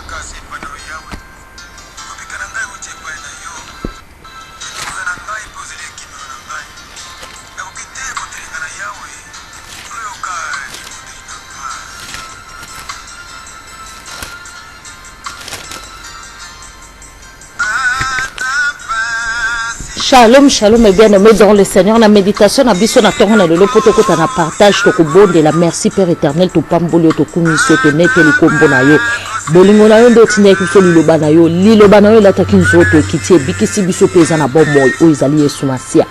makasi epai na yo, Yawe. Kobika na ngai euti epai na yo. Ozali nguya na ngai mpe ozali ekimelo na ngai. Nakoki te kotelengana, Yawe, yoka libondeli na ngai. Shalom, shalom et bien aimé dans le Seigneur. Na méditation na biso na tongo na lelo poto kota na partage to kobondela. Merci Père éternel to pamboli yo to kumisi yo to neteli kombo na yo. Bolingo na yo nde otindaki biso liloba na yo. Liloba na yo elataki nzoto ekiti ebikisi biso mpe eza na bomoi oyo ezali Yesu Masiya.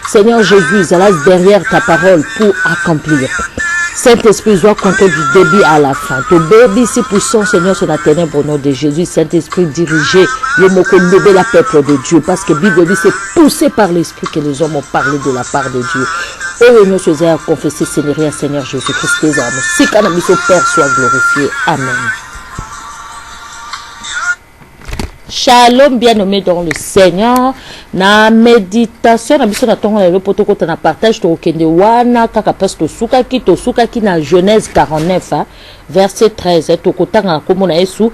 Seigneur Jésus, zala derrière ta parole pour accomplir. Saint-Esprit, zwa contrôle du début à la fin. Tobebisi puissance nyonso na ténèbres au nom de Jésus. Saint-Esprit, dirigez yo moko lobela peuple de Dieu. Parce que Bible dit c'est poussé par l'Esprit que les hommes ont parlé de la part de Dieu. Oyo nyonso eza ya confesser Seigneur ya Seigneur Jésus-Christ ezala mosika na biso Père soit glorifié. Amen. Shalom bien-aimé dans le Seigneur. Na méditation na biso na tongo na lelo po tokota na partage tokokende wana kaka place tosukaki tosukaki na Genèse 49 hein, verset 13 tokotanga na kombo na Yesu.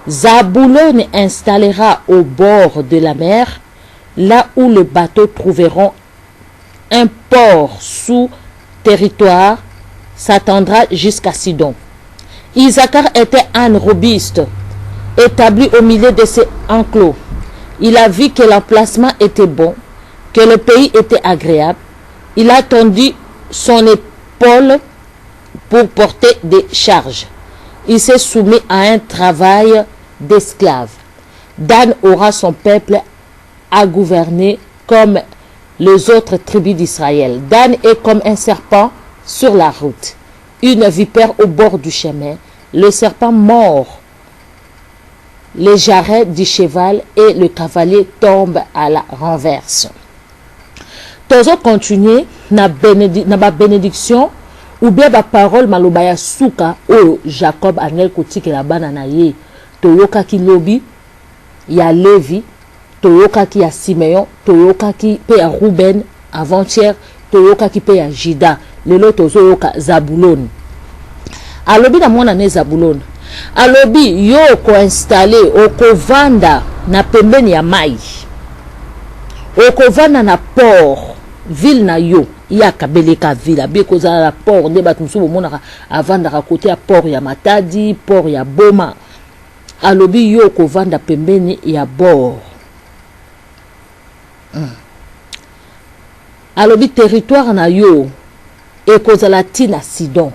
Zabulon installera au bord de la mer là où les bateaux trouveront un port sous territoire s'attendra jusqu'à Sidon. Isaacar était un robuste, établi au milieu de ses enclos. Il a vu que l'emplacement était bon, que le pays était agréable. Il a tendu son épaule pour porter des charges. Il s'est soumis à un travail d'esclave. Dan aura son peuple à gouverner comme les autres tribus d'Israël. Dan est comme un serpent sur la route, une vipère au bord du chemin. Le serpent mord les jarrets du cheval et le cavalier tombe à la renverse. Tozo continuer na, benedi, na ba bénédiction ou bien ba parole maloba ya suka oyo Jacob alingaki kotikela bana na ye. Toyokaki lobi ya Levi, toyokaki ya Simeon, toyokaki pe ya Ruben avant-hier, toyokaki pe ya Juda, lelo tozoyoka Zabulon. Alobi na mwana ne Zabulon, alobi yo oko installer, okovanda na pembeni ya mayi, okovanda na port, ville na yo, ye akabeli ye kaka ville, abi ekozala na port, nde bato mosusu bomonaka avandaka kote ya port ya Matadi, port ya Boma. Alobi yo okovanda pembeni ya bord. Hum. Alobi territoire na yo ekozala ti na Sidon.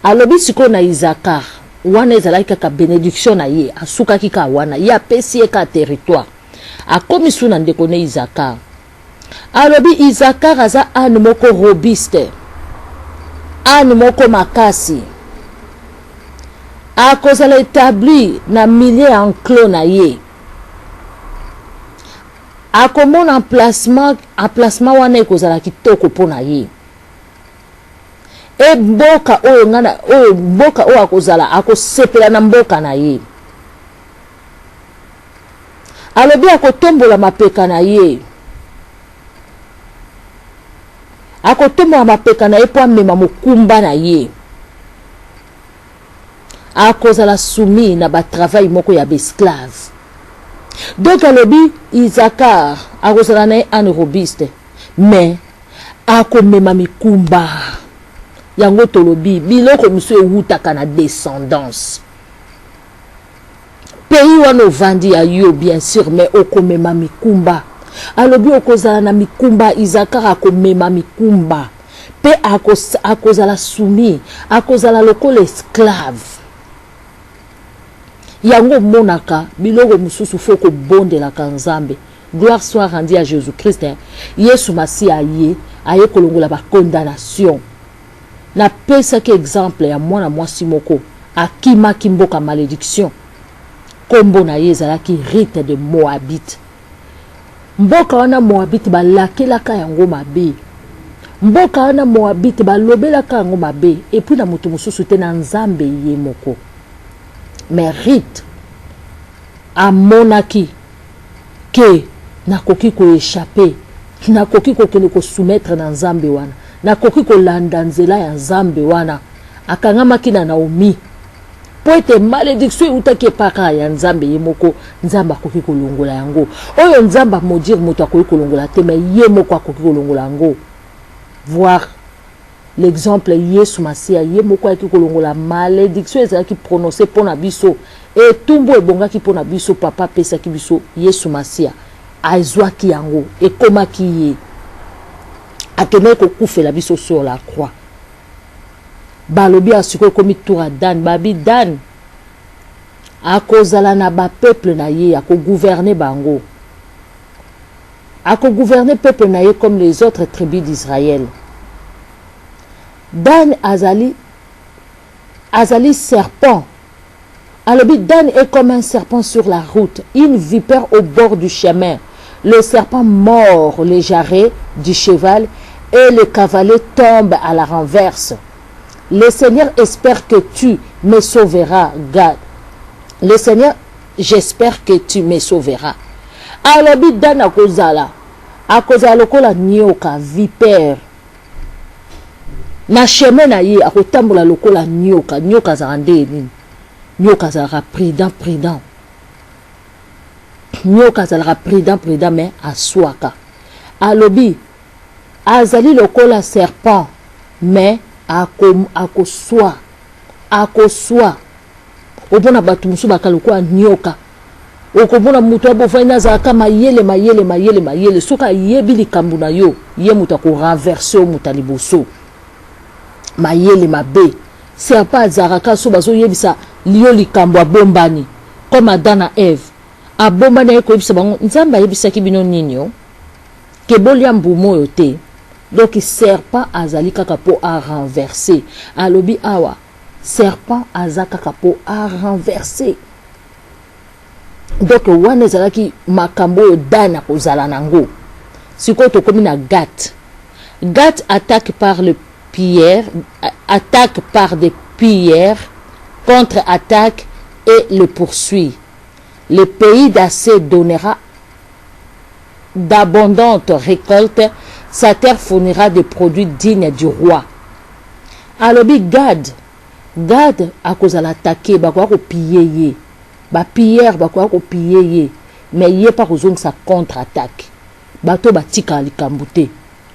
Alobi sikoyo na Isakar, wana ezalaki kaka benediction na ye, asukaki kaka wana, ye apesi ye kaka territoire. Akomi su na ndeko ne Isakar. Alobi Isakar aza ane moko robuste, ane moko makasi. Akozala etabli na milieu ya enclos na ye. Akomona emplacement, emplacement wana ekozala kitoko mpo na ye. E mboka oyo nga na oyo mboka oyo akozala akosepela na mboka na ye. Alobi akotombola mapeka na ye. Akotombola mapeka na ye mpo amema mokumba na ye. Akozala soumis na ba travail moko ya b'esclave. Donc alobi Isakar akozala na ye ane robuste mais akomema mikumba. Yango tolobi biloko mosusu ewutaka na descendance. Pays wana ovandi ya yo bien sur mais okomema mikumba. Alobi okozala na mikumba, Isakar akomema mikumba pe akozala soumis, akozala lokola esclave. Yango omonaka biloko mosusu faut kobondelaka Nzambe. Gloire soit rendue à Jesus Christ. Yesu Masiya aye, aye kolongola ba condamnation. Napesaki exemple ya mwana mwasi moko akimaki mboka malediction. Kombo na ye ezalaki Rite de Moabite. Mboka wana Moabite balakelaka yango mabe. Mboka wana Moabite balobelaka yango mabe et puis na moto mosusu te na Nzambe ye moko. Mais Rite amonaki que nakoki ko echapper, nakoki kokende ko soumettre na Nzambe wana, nakoki kolanda nzela ya Nzambe wana. Akangamaki na Naomi. Mpo ete malédiction eutaki epa kaka ya Nzambe ye moko, Nzambe akoki kolongola yango. Oyo Nzambe amaudire, moto akoki kolongola te, mais ye moko akoki kolongola yango. Voir l'exemple Yesu Masiya, ye moko ayaki kolongola malédiction ezalaki prononcé mpo na biso. Etumbu ebongaki mpo na biso, Papa apesaki biso, Yesu Masiya azwaki yango, ekomaki ye, akendaki kokufela biso sur la croix. Balobi ya sikoyo ekomi tour ya Dan. Babi Dan akozala na bapeuple na ye, akogouverne bango, akogouverne peuple na ye comme les autres tribus d'Israël. Dan azali serpent. Alobi Dan est comme un serpent sur la route, une vipère au bord du chemin. Le serpent mord les jarrets du cheval et le cavalier tombe à la renverse. Le Seigneur espère que tu me sauveras, Gad. Le Seigneur, j'espère que tu me sauveras. Alobi Dan akozala lokola nyoka, vipère na chemin na ye, akotambola lokola nyoka. Nyoka azalaka nde nini? Nyoka azalaka prudent, prudent. Nyoka azalaka prudent, prudent, mais aswaka. Alobi azali lokola serpent, mais akoswa, akoswa. Omona bato mosusu baka lokola nyoka. Okomona moto abofani, azalaka mayele, mayele, mayele, mayele. Soki ayebi likambo na yo, ye moto akorenverse yo, moto ya liboso, mayele mabe. Serpent azalaka kaka so bazoyebisa yo likambo, abombani, comme Adam na Eve. Abombani, aye koyebisa bango: "Nzambe ayebisaki bino nini o ke bolia mbuma oyo te?" Donc serpent azali kaka mpo arenverse. Alobi awa serpent aza kaka mpo arenverse. Donc wana ezalaki makambo oyo Dan akozala nango. Sikoyo tokomi na Gad. Gad attaque par le pierre, attaque par des pierres, contre-attaque et le poursuit. Le pays d'Aser donnera d'abondantes récoltes, sa terre fournira des produits dignes du roi. Alobi Gad, Gad akozala attaqué, bakoya kopiller ye, bapilleurs bakoya kopiller ye, mais ye mpa kozongisa contre attaque. Bato batikaka likambo te,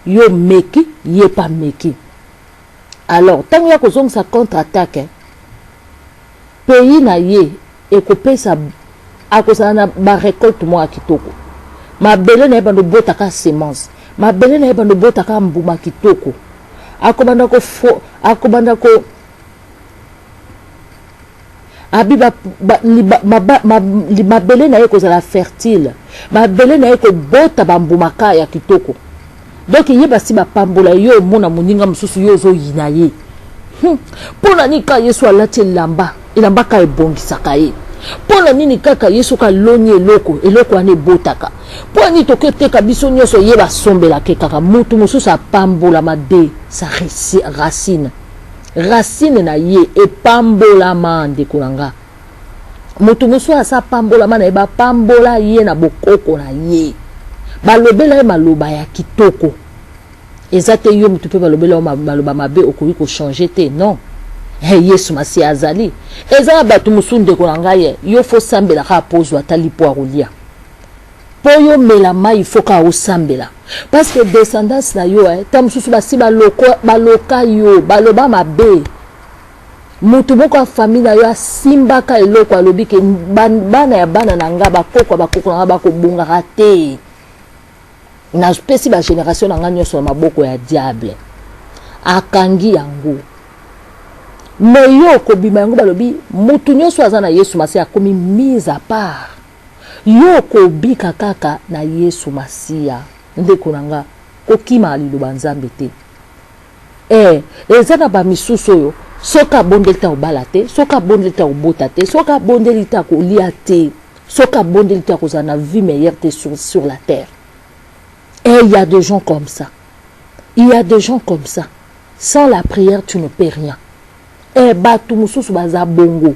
yo meki, ye mpa meki. Alors ntango ya kozongisa contre attaque, pays na ye ekopesa, akozala na barécolte moko ya kitoko. Mabele na ye bando obotaka semence, mabele na ye bando obotaka mbuma kitoko. Akobanda ko abi mabele na ye kozala fertile, mabele na ye kobota bambuma ka ya kitoko. Donc ye basi bapambola yo. Omona moninga mosusu, yo ozoyina ye. Mpo na nini kaka Yesu alati elamba, elamba kaka ebongisaka ye? Mpo na nini kaka ye soki aloni eloko, eloko wana ebotaka? Mpo na nini toki oteka biso nyonso, ye basombelaka kaka? Mutu mosusu apambolama de sa racine, racine na ye epambolama. Ndeko na nga, moto mosusu asa apambolama na ye, bapambola ye na bokoko na ye, balobela ye maloba ya kitoko. Eza te yo motu mpe balobela yo maloba mabe, okoki kochange te. Non, hey, Yesu Masiya azali. Eza na bato mosusu, ndeko na ngai, yo faut osambela kaka mpo ozwa ata lipo ya kolia, mpo yo mela mai, faut kaka osambela, parce que descendance na yo, ta mosusu basi baloka yo, baloba mabe. Motu moko ya famille na yo asimbaka eloko, alobi ke bana ya bana na nga, bakoko ya bakoko na nga bakobongaka te, napesi bagénération na nga nyonso na maboko ya diable. Akangi yango, mais yo okobima yango. Balobi motu nyonso aza na Yesu Masiya akomi mise à part. Yo okobika kaka na Yesu Masiya. Ndeko na nga, kokima liloba Nzambe te. Eza na bamisusu oyo soki abondeli te, akobala te, soki abondeli te, akobota te, soki abondeli te, akolia te, soki abondeli te, akozala na vie meilleure te sur la terre. Et il y a des gens comme ça, il y a des gens comme ça. Sans la prière, tu ne peux rien. E bato mosusu baza bongo.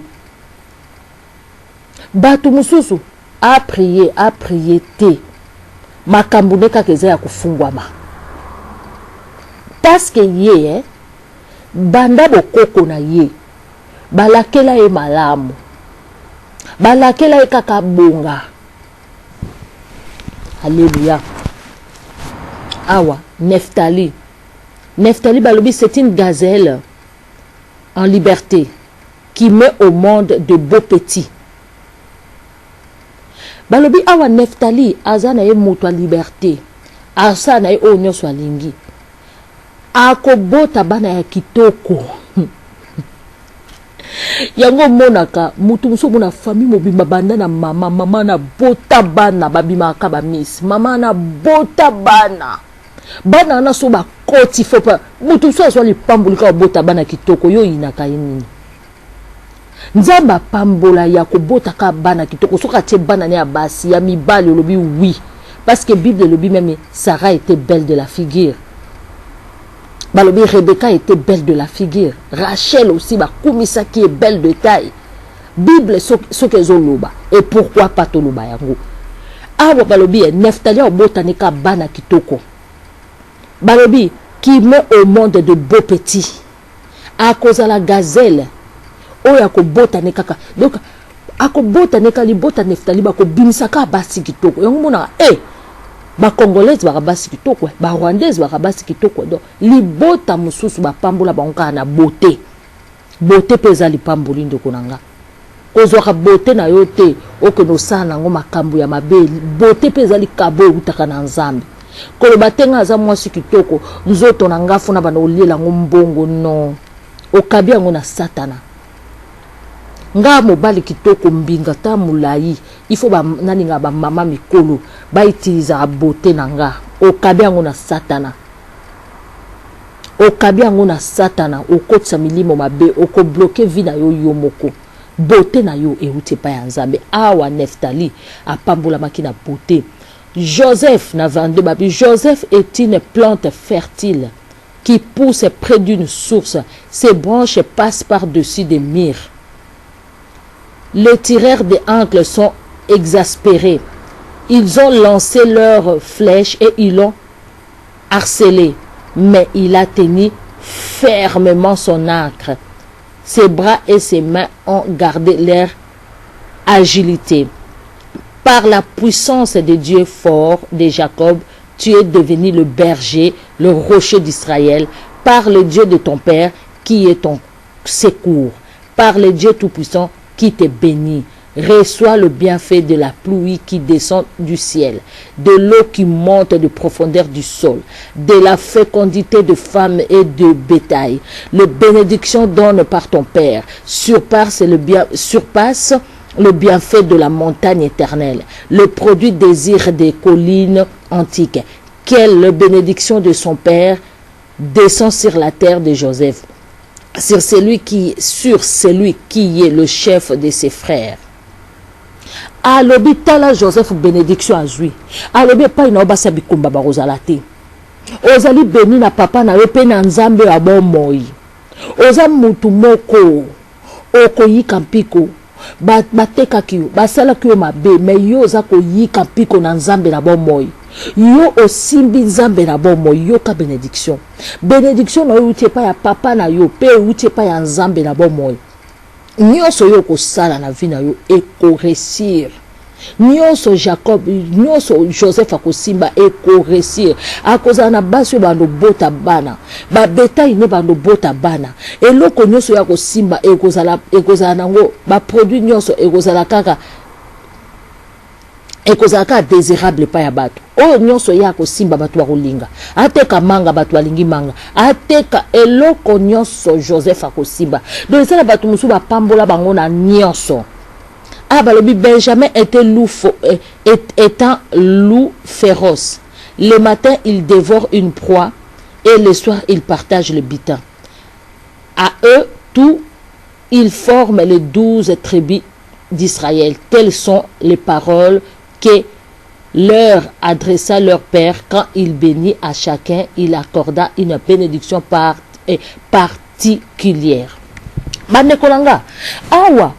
Bato mosusu aprier, aprier te, makambo nde kaka eza ya kofungwama, parce que ye banda bokoko na ye. Balakela ye malamu, balakela ye kaka abonga. Alléluia. Awa Neftali, Neftali balobi c'est une gazelle en liberté qui met au monde de beaux petits. Balobi awa Neftali aza na ye moto ya liberté, asala na ye oyo nyonso alingi, akobota bana ya kitoko. Yango omonaka moto mosusu, omona famille mobimba banda na mama, mama na bota bana babimaka ba miss, mama na bota bana, bana wana so bakoti fo pa moto mosusu azwa lipamboli kaka obota bana kitoko. Yo oyinaka ye nini? Nzambe apambola ya kobota kaka bana kitoko. Soki atie bana ne ya basi, ya mibali, olobi oui, parce que Bible elobi même Sarah était belle de la figure. Balobi Rebecca était belle de la figure, Rachel aussi bakumisaki ye belle de taille. Bible soki ezoloba, et pourquoi pas toloba yango awa? Balobi ye Neftali abotani ka bana kitoko. Balobi qui met au monde de beaux petits, akozala gazelle oyo akobotane kaka. Donc akobotane kaka libota Neftali, bakobimisa kaka basi kitoko. Yango monaka e bacongolaise baka basi kitoko, barwandaise baka basi kitoko. Donc libota mosusu bapambola bango kaka na beauté. Beauté mpe eza lipamboli, ndeko na nga. Kozwaka beauté na yo te okende osala nango makambo ya mabe. Beauté mpe eza likabo eutaka na Nzambe. Koloba te nga aza mwasi kitoko, nzoto na nga fona bana oliela yango mbongo. Non, okabi yango na Satana. Nga mobali kitoko, mbinga ta molai, il faut naninga bamama mikolo bautilisaka beauté na nga. Okabi yango na Satana, okabi yango na Satana, okotisa milimo mabe, okobloquer vie na yo yo moko. Beauté na yo euti epai ya Nzambe. Awa Neftali apambolamaki na beauté. Joseph na 22 babi: Joseph est une plante fertile qui pousse près d'une source, ses branches passent par-dessus des murs. Les tireurs des ancres sont exaspérés, ils ont lancé leurs flèches et ils l'ont harcelé, mais il a tenu fermement son ancre. Ses bras et ses mains ont gardé leur agilité. Par la puissance de Dieu fort de Jacob, tu es devenu le berger, le rocher d'Israël, par le Dieu de ton père qui est ton secours, par le Dieu tout-puissant qui te bénit. Reçois le bienfait de la pluie qui descend du ciel, de l'eau qui monte de profondeur du sol, de la fécondité de femmes et de bétail. Les bénédictions données par ton père surpasse le bienfait de la montagne éternelle, le produit désir des collines antiques. Quelle bénédiction de son père descend sur la terre de Joseph, sur celui qui est le chef de ses frères. Alobi tala Joseph, bénédiction azwi. Alobi epai na yo basi ya bikomba bakozala te. Ozali béni na papa na yo mpe na Nzambe ya bomoi. Oza mutu moko okoyika mpiko. Batekaki yo, basalaki yo mabe, mais yo oza koyika mpiko na Nzambe na bomoi. Yo osimbi Nzambe na bomoi. Yoka bénédiction. Bénédiction na yo euti epai ya papa na yo mpe euti epai ya Nzambe na bomoi. Nyonso oyo okosala na vie na yo ekoréussir. Nyonso Jacob, nyonso Joseph akosimba ekoréussir. Akozala na basi oyo bando bota bana, babétail ne bando bota bana. Eloko nyonso oyo akosimba ekozala, ekozala nango baproduit nyonso, ekozala kaka, ekozala kaka désirable epai ya bato. Oyo nyonso ye akosimba, bato bakolinga. Ateka manga, bato balingi manga. Ateka eloko nyonso Joseph akosimba. Donc eza na bato mosusu bapambola bango na nyonso. Ah, balobi Benjamin était loup est un loup féroce. Le matin, il dévore une proie et le soir, il partage le butin. À eux tous, ils forment les 12 tribus d'Israël. Telles sont les paroles que leur adressa leur père quand il bénit. À chacun, il accorda une bénédiction particulière. Bandeko na nga, awa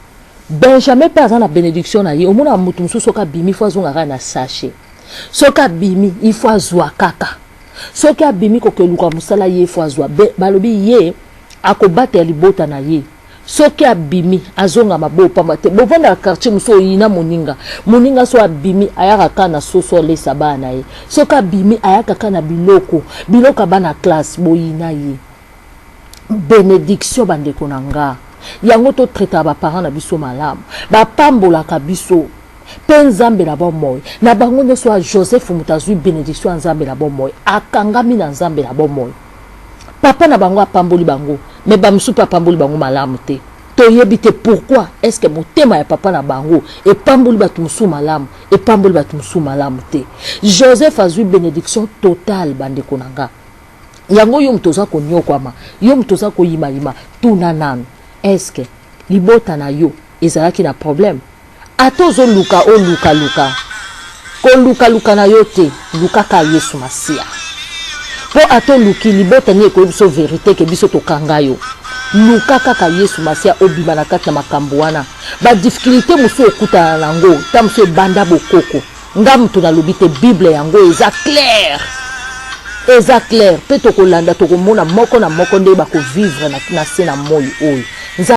Benjamin mpe aza na bénédiction na ye. Omona moto mosusu soki abimi, fo azonga kaka na sachet. Soki abimi, il faut azwa kaka. Soki abimi kokeluka mosala, ye fo azwa. Balobi ye akobatela libota na ye. Soki abimi azonga maboko pamba te. Bovandaka quartier mosusu oyina moninga. Moninga so abimi ayaka kaka na soso alesa bana na ye. Soki abimi ayaka kaka na biloko, biloko ya bana classe boyina ye. Benediction bandeko na nga. Yango to traitaka ba parents na biso malamu. Bapambolaka biso pe Nzambe na bomoi. Na bango nionso ya Joseph moto azui benediction ya Nzambe na bomoi. Akangami na Nzambe na bomoi. Papa na bango apamboli bango mais ba misusu pe apamboli bango malamu te. Toyebi te pourquoi est ce que motema ya papa na bango epamboli batu mosusu malamu epamboli batu mosusu malamu te. Joseph azui benediction totale bandeko na nga. Yango yo moto oza koniokwama, yo moto oza koyimayima, tuna nanu est ce que libota na yo ezalaki na problème? Ata ozo luka oluka luka, koluka luka na yo te, luka kaka Yesu Masiya. Po ata oluki libota nini ekoyebi biso verite ke biso tokanga yo. Luka kaka Yesu Masiya obima na kati na makambo wana. Ba difficultes mosusu okutana na ngo, ta mosusu ebanda bokoko. Nga mutu nalobi te bible yango eza clair. Eza clair pe tokolanda tokomona moko na moko ndenge bako vivre na, na se na moi oyo.